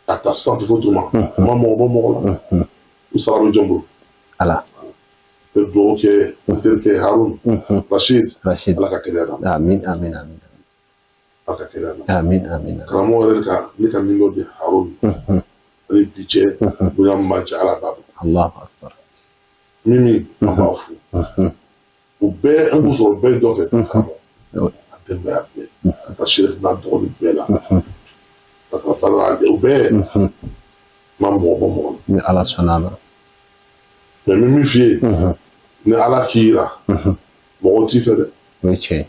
Ka taa sanfɛ fo duguma, n ma mɔgɔ bɔ mɔgɔ la, u sara bɛ jɔn bolo? Ala. N bɛ dugawu kɛ n terikɛ Harun Rashid. Rashid. Ala ka kɛnɛya d'a ma. Amin, amin, amin. Ala ka kɛnɛya d'a ma. Amin, amin. Karamɔgɔ yɛrɛ ka ne ka min dɔ di Harun ani bi cɛ, bonya min b'an cɛ, Ala b'a dɔn. Allahu akbar. Mimi, an b'a fo. U bɛɛ, an k'u sɔrɔ bɛɛ dɔ fɛ karamɔgɔ. A denbaya bɛɛ, ka taa Sheriff n'a dɔgɔnin bɛɛ la, ka taa Badara, u bɛɛ, n ma mɔgɔ bɔ mɔgɔ la. Ni Ala sɔnna a ma. Mais n bɛ min f'i ye, ni Ala k'i yira, mɔgɔw t'i fɛ dɛ. O ye tiɲɛ ye.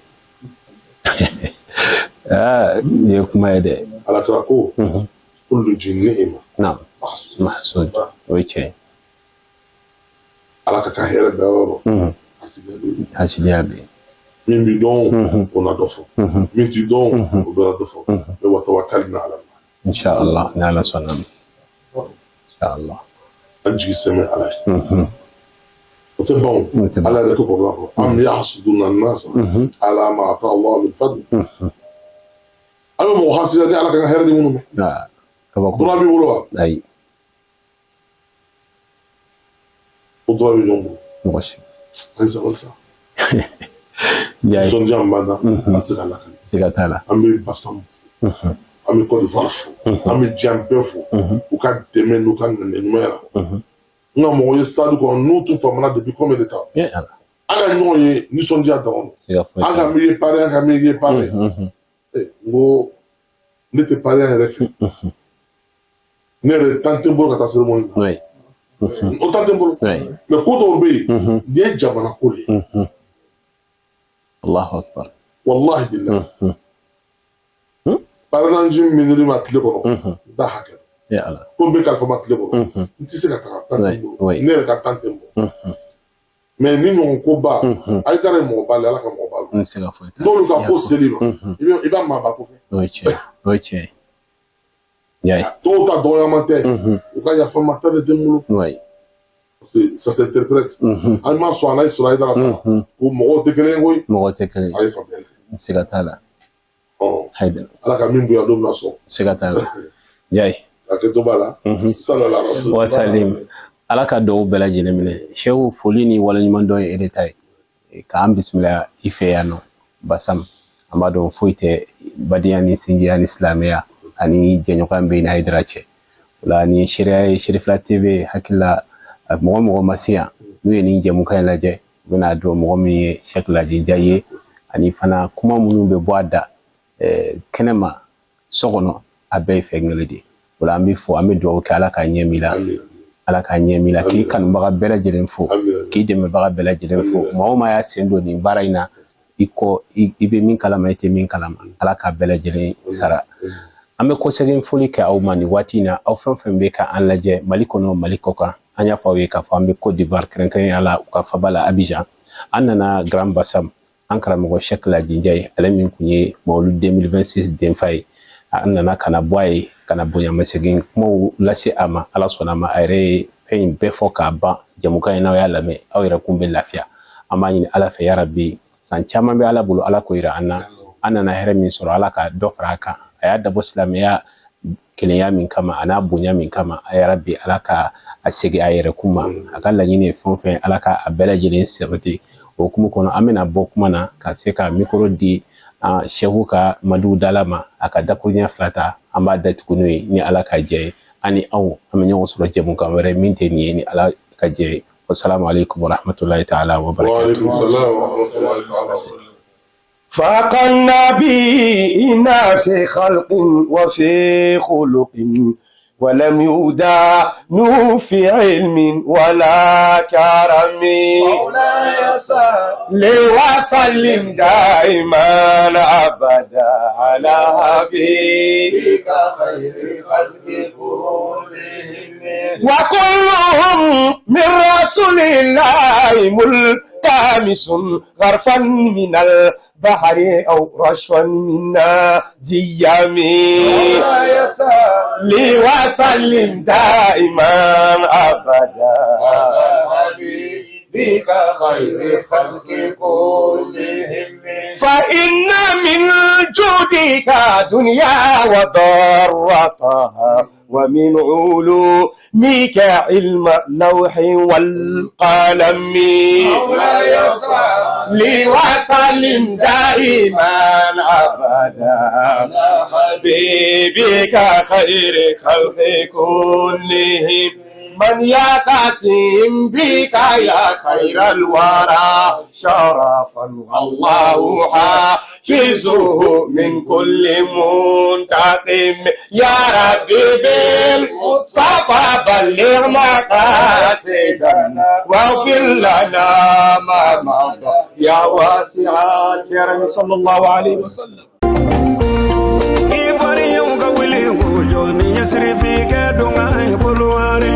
Aa, nin ye kuma ye dɛ. Ala kira ko kullu ji ni'ima Naam. Mahsud. O ye tiɲɛ ye. Ala ka hɛrɛ da yɔrɔ yɔrɔ, hasidiya bɛ yen. Hasidiya bɛ yen. Min b'i dɔn, o na dɔ fɔ. Min t'i dɔn, o bɛ na dɔ fɔ. Mais wa tawakkalna ala Allah. Inshallah, ni Ala sɔnna a ma. Inshallah. An jigi sɛmɛ Ala ye. O tɛ ban o. O tɛ ban. Ala yɛrɛ ko kɔrɔ kɔrɔ am yahsuduna an-nasa ala ma ata Allah min fadli. An bɛ mɔgɔ hasidiya ni Ala ka hɛrɛ di minnu ma. Aa, kabako. Droit b'i bolo wa? Ayi. O droit bɛ ɲɔgɔn bolo. Mɔgɔ si. An ye sabali sa. Yaye. Nisɔndiya min b'an na, an tɛ se ka lakali. Siga t'a la. An bɛ Bassam fo, an bɛ Côte d'Ivoire fo, an bɛ diɲɛ bɛɛ fo u ka dɛmɛ n'u ka ŋaniya ɲumanya la. N ka mɔgɔ ye stade kɔnɔ, n'u tun famana depuis combien de temps? E Ala. An ka ɲɔgɔn ye nisɔndiya dɔrɔn. Siga foyi An t'a ka la. min ye pari, an ka min ye pari. N ko ne tɛ pari an yɛrɛ fɛ. Ne yɛrɛ temps tɛ n bolo ka taa cérémonie na. O temps tɛ n bolo. Mais ko dɔw bɛ yen, nin ye jamana ko de ye. Allahu akbar. Wallahi billahi. Parrainage min dir'i ma tile kɔnɔ, n t'a hakɛ. E Ala. Ko n bɛ kalifa ma tile kɔnɔ, n tɛ se ka taga, temps tɛ n bolo. Ne yɛrɛ ka temps tɛ n bolo. Mais ni ɲɔgɔn ko ba, Hayidara ye mɔgɔba le, Ala ka mɔgɔba lo. N siga foyi t'a la. N'olu ka ko ser'i ma, i b'a maaba ko kɛ. O ye tiɲɛ ye. O ye tiɲɛ ye. Yaye. Dɔw ta dɔgɔyama tɛ, u ka yafa n ma, temps de tɛ n bolo. Parce que ça s'interprète. An ma sɔn a la, i sɔrɔ Hayidara ta la. Ko mɔgɔw tɛ kelen ye koyi. Mɔgɔw tɛ kelen ye. A ye faamuyali kɛ. Siga t'a la. Hayidara. Ala ka min bonya don min na sɔn. Siga t'a la. Yaye. Hakɛto b'a la. Sallallahu alaihi wa Wasalim. Ala ka dugawu bɛɛ lajɛlen minɛ. Sehu, foli ni waleɲumandɔn ye e de ta ye. K'an bisimila i fɛ yan nɔ Bassam. An b'a dɔn foyi tɛ badenya ni sinjiya ni silamɛya ani jɛɲɔgɔnya bɛ ni Hayidara cɛ. O la ni seereya ye Cherifla TV hakili la, mɔgɔ mɔgɔ ma se yan, n'u ye nin jɛmukan in lajɛ, u bɛna dɔn mɔgɔ min ye Cheikh Ladji Ndiaye ye, ani fana kuma minnu bɛ bɔ a da kɛnɛma so kɔnɔ, a bɛɛ ye fɛn kelen de ye. O la an bɛ fɔ, an bɛ dugawu kɛ, Ala k'a ɲɛ min la. Ala k'a ɲɛ min la, k'i kanubaga bɛɛ lajɛlen fo, k'i dɛmɛbaga bɛɛ lajɛlen fo. Maa o maa y'a sen don nin baara in na, i kɔ i bɛ min kalama, i tɛ min kalama, Ala k'a bɛɛ lajɛlen sara. An bɛ kɔsegin foli kɛ aw ma nin waati in na, aw fɛn fɛn bɛ ka an lajɛ Mali kɔnɔ, Mali kɔ kan. An y'a fɔ aw ye k'a fɔ an bɛ Côte d'Ivoire, kɛrɛnkɛrɛnnenya la u ka faba la Abidjan. An nana Grand Bassam, an karamɔgɔ Cheikh Ladji Ndiaye, ale min kun ye Mawulu 2026 denfa ye. An nana ka na bɔ a ye, ka na bonyamasegin kumaw lase a ma. Ala sɔnna a ma, a yɛrɛ ye fɛn in bɛɛ fɔ k'a ban. Jɛmukan in, n'aw y'a lamɛn, aw yɛrɛ kun bɛ lafiya. An b'a ɲini Ala fɛ, yarabi, san caman bɛ Ala bolo, Ala k'o yira an na. An nana hɛrɛ min sɔrɔ, Ala ka dɔ fara a kan. A y'a dabɔ silamɛya kelenya min kama, a n'a bonya min kama, a yarabi, Ala ka a segin a yɛrɛ kun ma. A ka laɲini ye fɛn o fɛn, Ala ka a bɛɛ lajɛlen sabati. O hukumu kɔnɔ, an bɛna bɔ kuma na ka se ka micro di an Seku ka Madu Dala ma, a ka dakuruɲɛ fila ta, an b'a datugu n'o ye ni Ala ka jɛ ye. Ani aw, an bɛ ɲɔgɔn sɔrɔ jɛmukan wɛrɛ min tɛ nin ye, ni Ala ka jɛ ye. Wassalamu alaikum warahmatullahi ta'ala wa barakatuh. Wa alaikum salam wa rahmatullahi ta'ala wa barakatuh. فاق النبيين في خلق وفي خلق، ولم يدانوا في علم ولا كرم. مولاي صل وسلم دائما أبدا على حبيبك خير خلق كلهم. وكلهم من رسول الله التمس غرفا من البحر أو رشفا من ديام. لي وسلم دائما أبدا حبيبك خير خلق كلهم. فإن من جودك دنيا وضرتها، ومن علومك علم اللوح والقلم. مولاي صل وسلم دائما أبدا على حبيبك خير خلق كلهم. من يتسم بك يا خير الورى شرفا، والله حافظه من كل منتقم. يا ربي بالمصطفى بلغ مقاصدنا واغفر لنا ما مضى يا واسع الكرم. صلى الله عليه وسلم. Ivoirienw ka wuli k'u jɔ ni ɲɛsirifi kɛ don ka koloare.